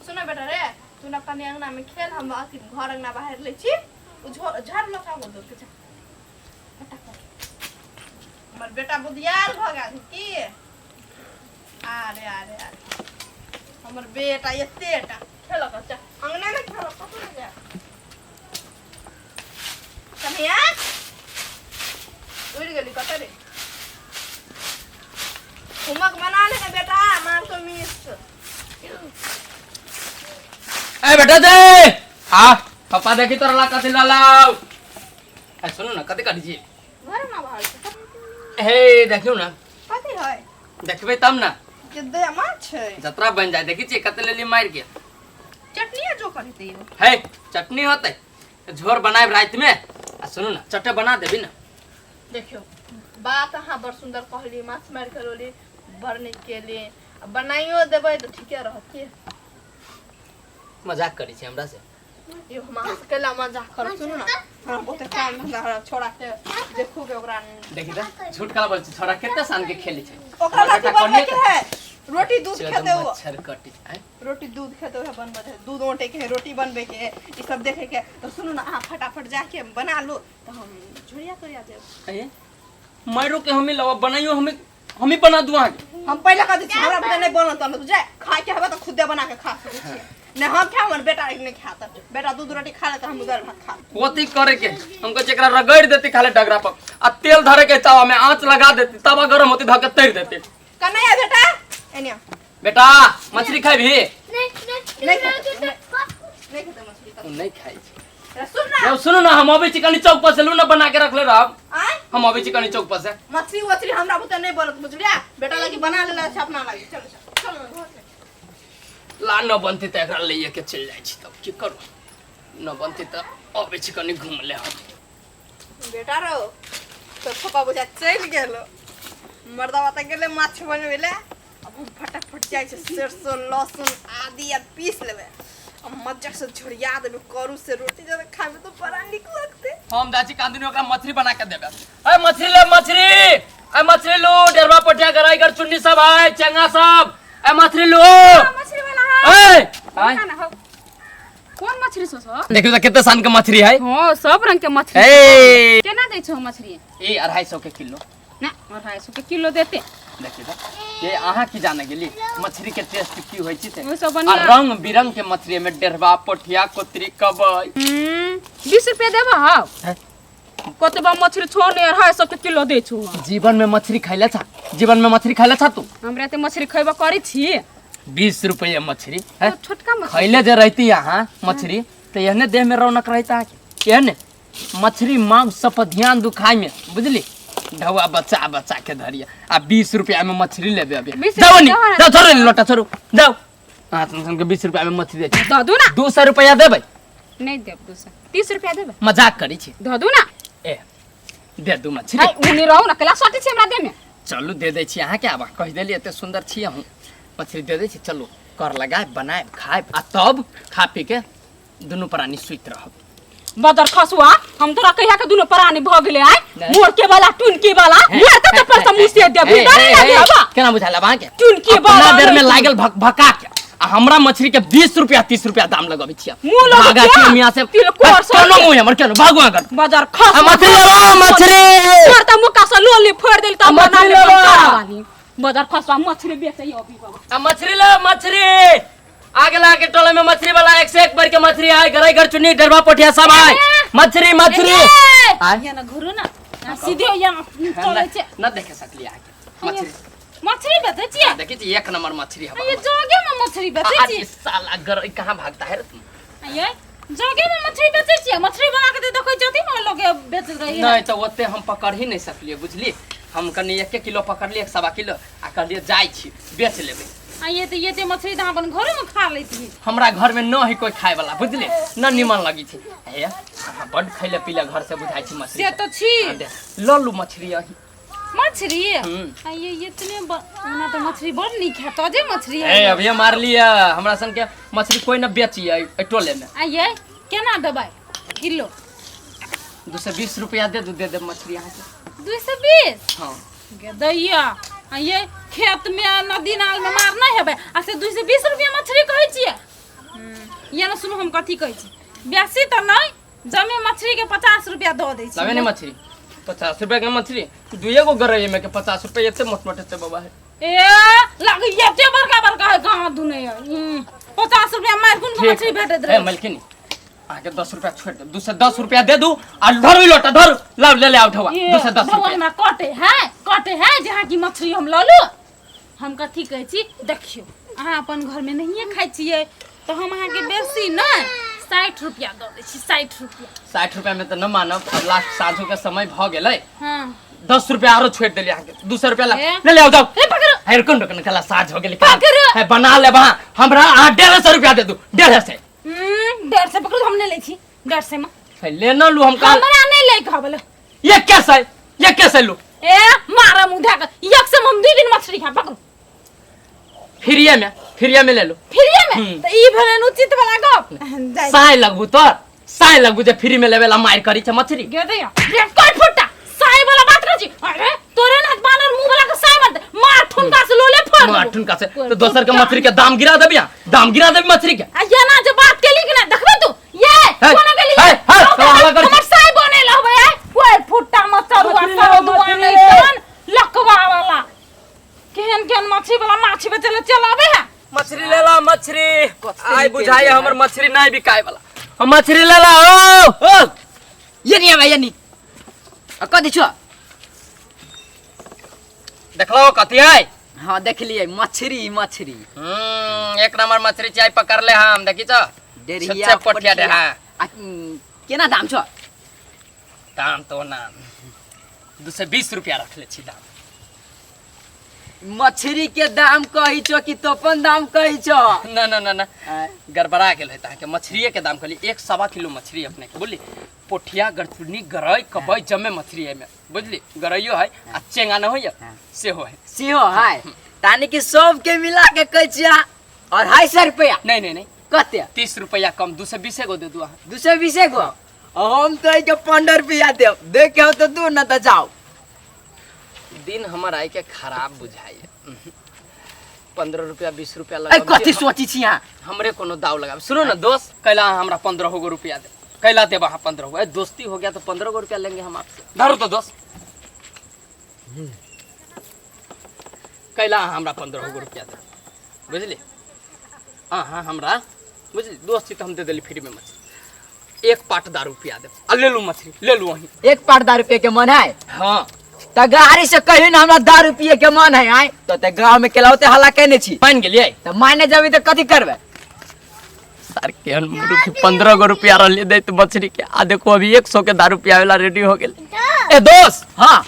सुनो बेटा रे, तू ना कनी अंगना में खेल, हम अथी घर अंगना बाहर लै छी। उ झाड़ू लऽ के आबो दो के जा फटाफट। हमर बेटा बुधियार भऽ गेल की? अरे अरे अरे, हमर बेटा एतेटा खेलक। अच्छा, अंगना में खेलक, कतौ नहि जाय। कन्हैया उड़ि गेली कतऽ रे? होमवर्क बना ले ना बेटा, मार तो मिस। ए बेटा दे आ, पापा देखी तोरा ला कथी लालाव। ए सुनू ना, कथी करै छी? घर ना बाहर छै। हे देखियौ ना। कथी है? देखबै तब ना। के दे माछ छै। जतरा बन जाए। देखी छियै कते लेली मारि के? चटनी जो करते यो। हे चटनी होतै, झोर बनायब राति में। आ सुनू ना, चटे बना देबी ना। देखियो बात अहाँ बड़ सुंदर कहली, माछ मारि के रोली बड़ नीक केली, आ बनाइयो देबै तऽ ठीके रहत की? मजाक करै छी हमरा से? यो हम अहाँ से कैला मजाक करब? सुनू ना, हमरा बहुते काम धंधा हमरा छोड़ा के देखू के ओकरा। देखी त झूठ काला बोल छी? छोरा कते सान के खेली छै। ओकरा हमर लाठी बेटा बनबै कोने के है, रोटी दूध खेतै ओ। मच्छर कटी आँय? रोटी दूध खेतै उएह बनबै है, दूध औंटे के है, रोटी बनबै के है, ई सब देखे के है। तऽ सुनू ना, अहाँ फटाफट जाके बना लू तऽ हम झोरिया तोरिया देब। ए मारो के हमी लवा बनाइयो, हमी हमी बना दू अहाँके। हम पहिले कह दै छी, हमरा बुते नहि बनत तहन तू जाय खाय के हेबे तऽ खुदे बना के खा सकै छी। नहि हम खायब, हमर बेटा नहि खायत। बेटा दूध रोटी खा लेत, हम दालि भात खा लेब। कथी करे के हमको? जेकरा रगड़ देती खाले डगरा पर आ तेल धरे के तवा में आंच लगा देती, तवा गरम होती धके तैर देती। कन्हैया बेटा, एने आ। बेटा मछली खाबी? नहीं नहीं खेतै, नहीं खेतै मछली तऽ। उ नहीं खाइ छै। रे सुन ना। यौ सुनू ना, हम अबै छी कनी चौक पर से, लू ना बना के रखले रहब। आय? हम अबै छी कनी चौक पर से। मछली वछली हमरा बुते नहीं बनत, बुझलिया? बेटा लगी बना लेला छै, अपना लगी। चलो चलो चलो घर से। ला न बनती तऽ एकरा लैए के चलि जाइ छी, तब की करू? न बनती तऽ अबै छी कनी घूम ले हम। बेटा रो तो पापा बुझा चलि गेलो, मर्दवा तऽ गेलै माछ बनबै लए। अब हम फटाफट जाइ छै, सरसों लहसुन आदि आर पीस लेबै आ मजा से झोरिया देबै। करू से रोटी जब खाबे तऽ बड़ा नीक लगतै। हम जाइ छी कांदुनी, ओकरा मछली बना के देबै। ए मछली ले मछली, ए मछली लू, डेरवा पटिया गराई गर चुन्नी सब है, चेंगा सब, ए मछली लू। मछली वाला है। ए आय। खाना हो। कोन मछली सो सो? देखियो त कते सान के मछली है। हाँ, सब रंग के मछली। ए केना दै छो मछली? ए 250 के किलो। ना, 250 के किलो देते? देखियो त ये अहाँ की जाने गेली मछली के टेस्ट की होइ छै से? ओ सब आ बढ़िया। रंग बिरंग के मछली में डेढ़वा पोठिया कोतरी कबई। 20 रुपया देबो हौ? हैं? कतबा मछली छो ने 250 के किलो दै छो? जीवन में मछली खैले छा? जीवन में मछली खैले छा तू? हमरा ते मछली खैबो करै छी। 20 रुपये मछली है। तो छोटका मछली खैले जे रहती यहाँ मछली तो एहने देह में रौनक रहता है, एहने मछली मांस सब पर ध्यान दू खाय में, बुझली? ढौआ बच्चा बच्चा के धरिया आ 20 रुपया में मछली लेबे अभी। 20 जाओ नी। रुपया? जाओ, छोड़ो नी, लोटा छोड़ो, जाओ। अहाँ सन सन के 20 रुपया में मछली दै छी। दऽ दू ना। 200 रुपया देबै? नहीं देब, 230 रुपया देबै। मजाक करै छी। दऽ दू ना। ए दे दू मछली। है उने रहू ना, कैला सटी छी हमरा देह में? चलू दे दै छी अहाँके। आब कहि देली, एते सुन्दर छी अहूँ, मछली दे दै छी। चलू कर लगायब, बनायब, खायब आ तब खा पी के दुनू प्राणी सुति रहब। बदर खसुआ, हम तोरा कहिया के दुनू प्राणी भ गेले आय? नहीं। मोर के वाला टुनकी वाला मोर त पर से मुँह से देबी। ए, डरे ए, लागे ए, हवा। केना बुझायल आब अहाँके? टुनकी अपना वाला देर में नहीं। लागल भक भका के आ हमरा मछली के 20 रुपया 30 रुपया दाम लगबै छियै। मुँह लग भागा क्या? छी मियाँ से। तिलकोर सब केनो के। मुँह हमर केनो भागू अगर। बदर खस। आ मछली लेबो मछली। तोर त मुक्का से लोली फोड़ देल त आ बना मछली ले लेबो। वाली। बदर खसुआ मछली बेचै अभी बाबा। आ मछली ले मछली। आगे ला के टोले में मछली वाला एक से एक बढ़ के मछली आए, गरई घर चुन्नी डरवा पोठिया सब आए, मछली मछली आए। या ना घुरू ना, आ सीधे या चलै छै। न देखे सकली आके मछली। मछली बेचै छियै? देखी छी, एक नंबर मछली हवा। ये जगे में मछली बेचै अरे छी? साला गरई कहाँ भागता है रे तुम? ये जगे में मछली बेचै छियै? मछली बना के देखै छथिन ने लोग बेच रही है। नहीं तो ओते हम पकड़ ही नहीं सकलिए, बुझली? हम कनी 1 किलो पकड़लिए, एक सवा किलो, आ कहलिए जाइ छी बेच लेबै। आ ये तऽ ये ते मछली तऽ अहाँ अपन घरे में खा लैत ही। हमरा घर में न है कोई खाए वाला, बुझली? न निमन लगी छै। हे अहाँ बड खैले पीले घर से बुझाइ छी मछली। से तऽ छी। हाँ, दे ल लू मछली अही। मछली? हम्म। आ ये इतने ओना तऽ मछली बड़ नीक है, ताजे मछली है। ए अभिये मार लिया, हमरा सन के मछली कोई न बेची है एहि टोले में। आ ये केना देबै किलो? 220 रुपया दे दू, दे दे मछली अहाँके। 220? हाँ। गे दैया, आ ये खेत में नदी नाल में मार नहीं हेबै आ से 220 रुपया मछली कहै छियै? ये ने सुनू हम कथी कहै छी बेसी तऽ नहि जमे मछली के 50 रुपया दऽ दै छी लाबे ने मछली 50 रुपया के मछली दुइये गो गरई में के 50 रुपया एते मोट मोट हेतै बाबा है ए लागै एते बड़का बड़का है कहाँ दुने 50 रुपया मारि कोन के मछली भेटैत ए रहै मलकिनी अहाँके 10 रुपया छोड़ि देब 210 रुपया दे दू आ धरू ई लोटा धरू लाउ ले ले आउ ढौआ ये, 210 ढौआ रुपया हमरा कटे है कटे है जहाँ की मछली हम लऽ लू हम कथी कहै छी देखियौ अहाँ अपन घरमे नहिए खाइ छियै तऽ हम अहाँके बेसी नहि 60 रुपया दऽ दै छी 60 रुपया 60 रुपया में तऽ न मानब अब लास्ट साँझो के समय भऽ गेलै हँ 10 रुपया आरो छोड़ि देलियै अहाँके 200 रुपया ला ए? ले ले आउ जाउ ए पकड़ो हे रुकन रुकन कला साँझ हो गेलै पकड़ो। हे बना लेब अहाँ हमरा अहाँ 150 रुपया दे दू 150 150 पकड़ो हम नहि लै छी 150 मे हे ले न लू हम काल हमरा नहि लै के हबल ये कैसे है? ये कैसे लू ए मारा मुँह धऽ कऽ एक से हम 2 दिन मछली खा पकड़ू फ्रीये में ले लो फ्रीये में हम्म। तऽ ई भेलै उचित वाला गप जाइ साय लगबू तोर साय लगबू जे फ्री में लेवे ला मार करी छै मछली गे दैया रे कट फुट्टा साय वाला बात करै छी अरे तोरे ना बानर मुंह वाला के साय मारते मार ठुनका से लोले फोड़ मार देबो। ठुनका से तो दोसर के मछली के दाम गिरा देबी यहाँ दाम गिरा देबी मछली के आ ये ना जे बात केली कि ना देखबे तू ये हे, कोना गेली हे, हे, तो हल्ला करै छी। हमर साय बने लहबै आय ओए फुट्टा मचर हुआ मछली सरो लेबै, दुआ मछली नहीं लेबै। तहन लकवा वाला केहन केहन मछली वाला माछ बेचे ले चल आबे है मछली लेला मछली आइ बुझाइए हमर मछली नहीं बिकाय वाला हम मछली लेला ओ ओ ये नहीं भाई ये नहीं कथी छो देखलो कथी है हाँ देख लिए मछली मछली एक नंबर मछली चाय पकड़ ले हम देखी छो डेढ़िया छुच्छे पोठिया दे हाँ आ, केना दाम छो दाम तो ना 220 रुपया रख ले छी दाम मछली के दाम कही छो कि तोपन दाम कही छो ना ना ना ना गड़बड़ा गेल है अहाँके मछलिए के दाम कहली 1.25 किलो मछली अपने के बुझली पोठिया गरचुन्नी गरई कबई जमे मछली है में बुझली गरइयो है आ चेंगा न होइए सेहो है सेहो है तानी कि सब के मिला के कहै छियै 250 रुपया नहीं नहीं नहीं कते 30 रुपया कम 220 गो दे दू अहाँ 220 गो हम तो एके 15 रुपया देब दे के हो तो दू ना तो जाओ दिन हमर आइ के खराब बुझाइए 15 रुपया 20 रुपया ए लगा कथी सोची छी अहाँ हमरे कोनो दाव लगाब सुनो ना दोस्त कैला अहाँ हमरा 15 गो रुपया दे कैला देब अहाँ 15 गो ए दोस्ती हो गया तो 15 गो रुपया लेंगे हम आपसे धरो तो दोस्त कैला अहाँ हमरा 15 गो रुपया दे बुझली अहाँ हमरा बुझली दोस्त छी तऽ हम दे देली फ्री में मछली एक पाट दारू पिया देब आ ले लू मछली ले लू अहीं एक पाट दारू पिए के मन है हाँ त गाड़ी से कही ना हमरा दारू पिए के मन है आय तो ते गांव में केलाउते हल्ला केने छी मान गेलियै त माने जबी त कथी करबे सर केहन मुरुख 15 गो रुपया रहलियै दैत मछली के आ देखो अभी 100 के दारू पियावे ला रेडी हो गेल ए दोस्त हाँ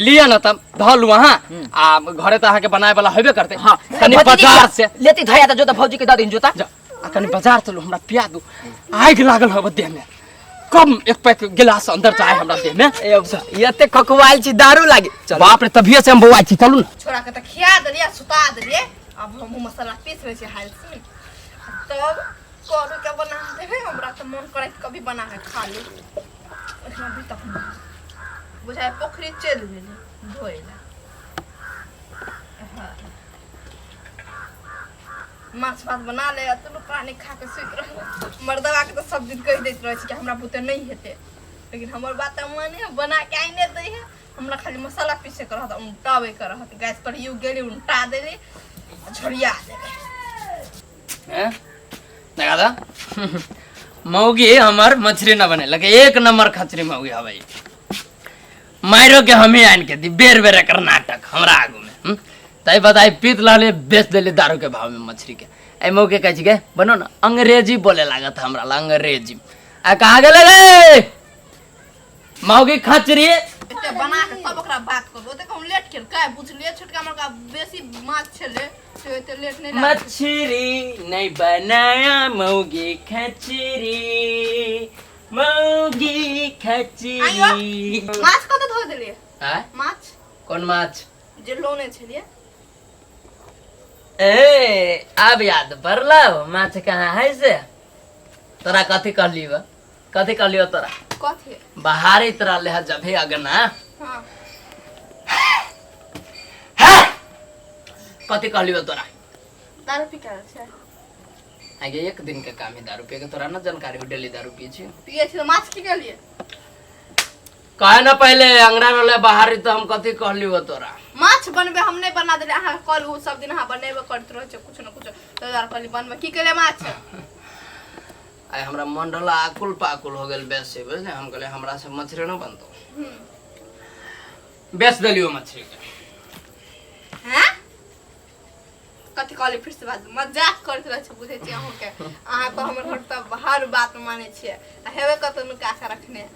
लिअ न तब धऽ लू अहाँ आ घरे तऽ अहाँके बनाए वाला हेबे करतै हाँ कनि भौजी बाजार से लेती धैया त जोता भौजी के दऽ दिन जोता जा आ कनि बाजार चलू हमरा पिया दू आगि लागल हब देह में कम एक पैक गिलास अंदर जाए हमरा देह में ए एते खकुआइल छी दारू लागे चल बाप रे तभिए से हम बौआ छी चलू न छोरा के तऽ खिया देलियै सुता देलियै आब हमहूँ मसाला पीस लै छियै हाल से तब करू के बना देबै हमरा तऽ मन करैत कभी बना के खा लू एखन अभी तक नहि बुझाइ पोखरि चलि गेलै धोए लए हँ। माछ भात बना ले आ दुनू प्राणी खा के सुति रहल मर्दवा के तऽ सब दिन कहि दैत रहै छै कि हमरा बुते नहि हेतै लेकिन हमर बात तऽ माने बना के आइने दै है हमरा खाली मसाला पीसे के रहत उल्टाबै के रहत गैस पर you गेली उल्टा देली आ झोरिया देली हैं? देखा था मौगी हमर मछली न बने लगे एक नंबर खचरी मौगी हवे मारो के हमें आन के दी बेर बेर एकर नाटक हमरा आगू में हम्म? तै बताई पीत लहले बेच देली दारू के भाव में मछली के ए मौके कहै छी गे बनो ना अंग्रेजी बोले लागत हमरा ला अंग्रेजी आ कहाँ गेले रे मौगी खचरी एते बना के तब ओकरा बात करबो ओते हम लेट केलकै बुझलियै छोटका मोटका बेसी माछ छलै से एते लेट नहि लागै मछली नहीं बनाया मौगी खचरी मौगी खचरी आइयो माछ कतऽ धो देलियै आँय? माछ कोन माछ जे लोने छलियै ए आब याद पड़लो माछ कहाँ है से तोरा कथी कहली बा कथी कहली बा तोरा कथी बाहरे तोरा ले जबे अगना हाँ है कथी कहली बा तोरा दारू पी के आयल छै आगे एक दिन के काम है दारू पिए के, तोरा ना जानकारी हो डेली दारू पिए छी। पिए छी तऽ माछ की केलिए? कहे ना पहले अंगना रहले बाहर तो हम कथी कहली हो तोरा? माछ बनबे हम नहीं बना देले अहाँ कल, उ सब दिन अहाँ बनेबे करैत रहै छै कुछ न कुछ, तै दुआरे कहली बनबे की केलिए माछ। आइ हमरा मन रहला आकुल पाकुल हो गेल बेसी, बुझले? हम कहले हमरा से मछली न बनतो, बेच देलियो मछली के। हैं, कथी कहली फिर से बाजू? मजाक करैत रहै छै, बुझै छियै अहूँके, अहाँ तऽ हमर घर तऽ हर बात मानै छियै आ हेबे कतौ नुका के रखने।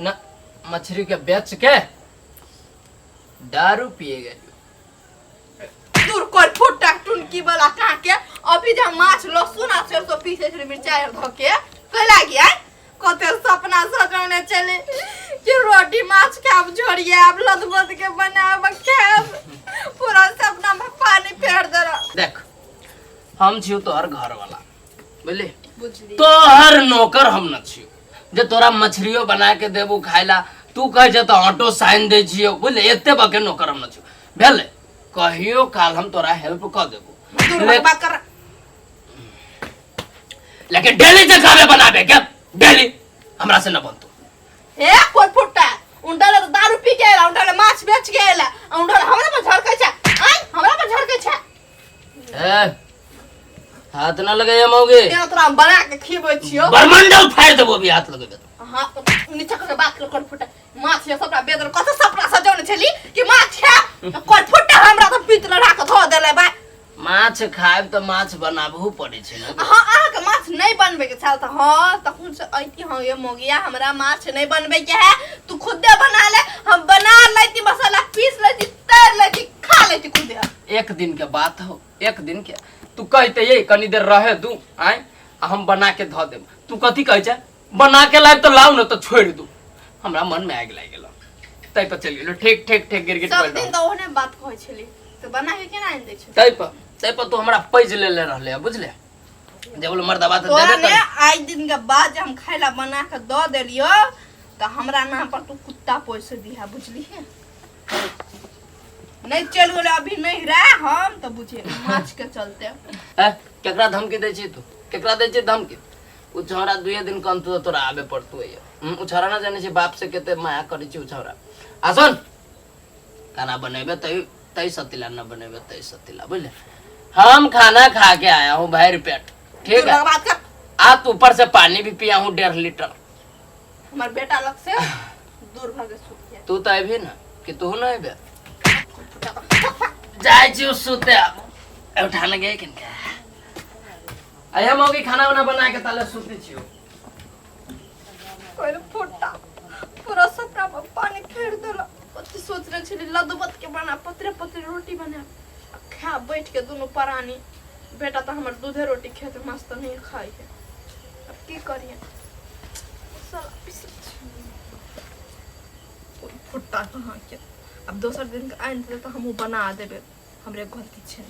न, मछली के बेच के दारू पिए गेलियो। दूर कर फुटा टुनकी वाला काके, अभी जे माछ लहसुन आ सरसों पीसे छलै मिरचाइ आर धऽ के कैला गया, कते सपना सजौने छलै कि रोटी माछ खायब, झोरियाब, लदबद के बनायब खायब, पूरा सपना में पानी फेर देलक। देख, हम छियौ तोहर घर वाला, बुझली? बुझली। तोहर नौकर हम न छियौ जे तोरा मछलियो बना के देबू खाय ला, तू कहे छै तऽ ऑटो साइन दै छियौ, बुझले? एते बके नौकर हम न छियौ, भेलै? कहियो काल हम तोरा हेल्प कऽ देबू। दूर बात कर। लेकिन डेली जे खावे बनाबे के डेली हमरा से न बनतो। ए कोई फुट्टा, उंडा ले दारू पी के आएला, उंडा ले माछ बेच के आएला, उंडा ले हमरा पर झड़कै छै, आय हमरा पर झड़कै छै। ए, हाथ न लगैया मौगी। तेना तोरा हम बना के खिबै छियौ। बरमंडल फाड़ि देबो अभी हाथ लगेबे तो। हाँ, नीचा करके बात कर। कोई फुट्टा माछ ये सबटा बेदर, कत सपना सजौने छली कि माछ खायब, कोई फुट्टा हमरा तऽ पीत लड़ा के धऽ देले बा। माछ खायब तऽ माछ बनाबहु पड़ै छै ने। हाँ, अहाँके माछ नहीं बनबे के छल तऽ हाँ तखन से ऐती, हाँ ये मोगिया हमरा माछ नहीं बनबे के है, तू खुदे बना ले, हम बना लेती, मसाला पीस लेती, तैर लेती, खा लेती खुदे। एक दिन के बात हो, एक दिन के तू कहते ये कनी देर रहे दू आय आ हम बना के धऽ देब, तू कथी कहै छै? बना के लाब तऽ लाउ ने तऽ छोड़ि दू। हमरा मन में आगि लागि गेल, तै पर चलि गेलो। ठीक ठीक ठीक, गिरगिट सब पड़ि दिन रहल। तऽ ओहने बात कहै छली तऽ बना के केना आनि दै छै? तै पर तू हमरा पैज लेले रहले है, बुझले? जे बोलो मर्दबा तऽ तोरा देबे ने कर। आइ दिन के बाद जे हम खाय ला बना के दऽ देलियो तऽ हमरा नाम पर तू कुत्ता पोस दिहा, बुझलिहे? नहीं चल गेलो अभी नहीं रहा हम तऽ बुझे माछ के चलते। ए, केकरा धमकी दै छी तू? केकरा दै छी धमकी? उ छौड़ा दुए दिन कम तो तोरा आबे पड़तौ। ये उ छौड़ा ना जाने छी बाप से कते माया करै छी उ छौड़ा। आ सुन, खाना बनेबे तई तई सतीला, न बनेबे तई सतीला, बुझले? हम खाना खा के आया हूँ भर पेट, ठीक तू है? बात कर। आ तू ऊपर से पानी भी पिया हूँ 1.5 लीटर। हमर बेटा लग से दूर भगे सुत गया। तू तो अभी ना कि तू ना अबे जाय छी सुते, आब उठाने गए किनका आया मौगी खाना उना बना के ताले सुते छियो। कोई फुट्टा पूरा सपना पर पानी फेर देलक। कथी सोच रहल छली, लदबद के बना पतरे पतरे रोटी बना आ खा बैठ के दुनू प्राणी। बेटा तऽ हमर दूधे रोटी खेत, माछ तऽ नहीं खाइ है। अब की करिए? साला पिसै छै। कोई फुट्टा कहाँ के, अब दोसर दिन के आनि देतै तऽ हमहूँ बना देबै, हमरे गलती छै।